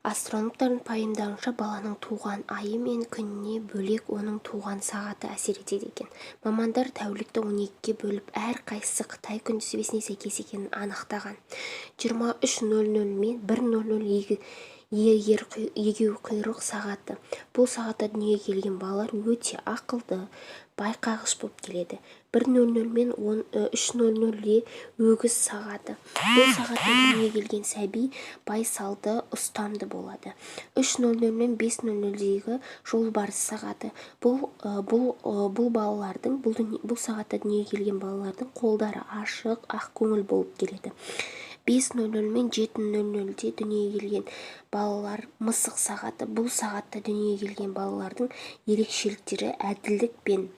Астрологтардың пайымдауынша, баланың туған айы мен күнінен бөлек, оның туған сағаты әсер етеді екен. Мамандар тәулікті 12-ге бөліп, әрқайсысы қытай күнтізбесіне сәйкес екенін анықтаған. 23:00 мен 1:00 егеуқұйрық сағаты. Бұл сағатта дүниеге келген балалар өте ақылды, байқағыш болып келеді. 1:00 мен 3:00-де өгіз сағаты. Бұл сағатта дүниеге келген сәби байсалды, ұстамды болады. 3:00 мен 5:00-дегі жолбарыс сағаты. Бұл балалардың бұл сағатта дүниеге келген балалардың қолдары ашық, ақкөңіл болып келеді. 5:00 мен 7:00-де дүниеге келген балалар мысық сағаты. Бұл сағатта дүниеге келген балалардың ерекшеліктері әділдік пен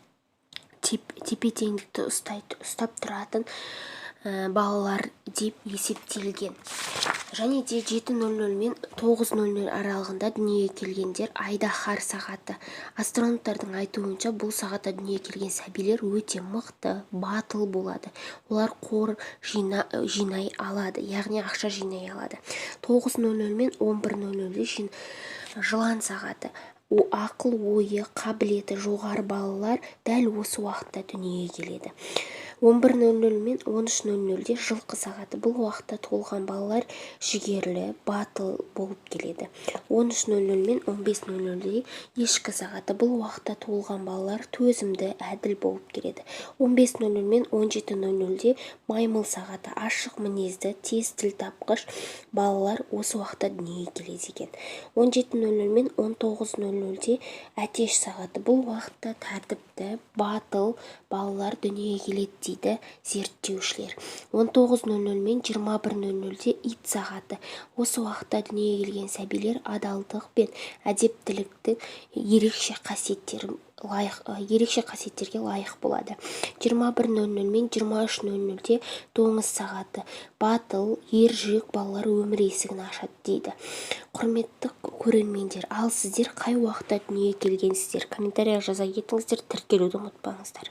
тепе-теңдікті ұстап тұратын балалар деп есептелген. Және де 7:00 мен 9:00 аралығында дүниеге келгендер айдаһар сағаты. Астрологтардың айтуынша, бұл сағатта дүниеге келген сәбилер өте мықты, батыл болады. Олар қор жинай алады, яғни ақша жинай алады. 9:00 мен 11:00-де жылан сағаты. Ақыл ойы, қабілеті жоғары балалар дәл осы уақытта дүниеге келеді. 11:00 мен 13:00-де жылқы сағаты. Бұл уақытта туылған балалар жігерлі, батыл болып келеді. 13:00 мен 15:00-де ешкі сағаты. Бұл уақытта туылған балалар төзімді, әділ болып келеді. 15:00 мен 17:00-де маймыл сағаты. Ашық мінезді, тез тіл тапқыш балалар осы уақытта дүниеге келеді екен. 17:00 мен 19:00-де әтеш сағаты. Бұл уақытта тәртіпті, батыл балалар дүниеге келеді дейді зерттеушілер. 19:00 мен 21:00-де ит сағаты. Осы уақытта дүниеге келген сәбилер адалдық пен әдептіліктің ерекше қасиеттерге лайық болады. 21:00 мен 23:00-де доңыз сағаты. Батыл, ержүрек балалар өмір есігін ашады дейді. Құрметті көрермендер, ал сіздер қай уақытта дүниеге келгенсіздер? Комментарийға жаза кетіңіздер, тіркелуді ұмытпаңыздар.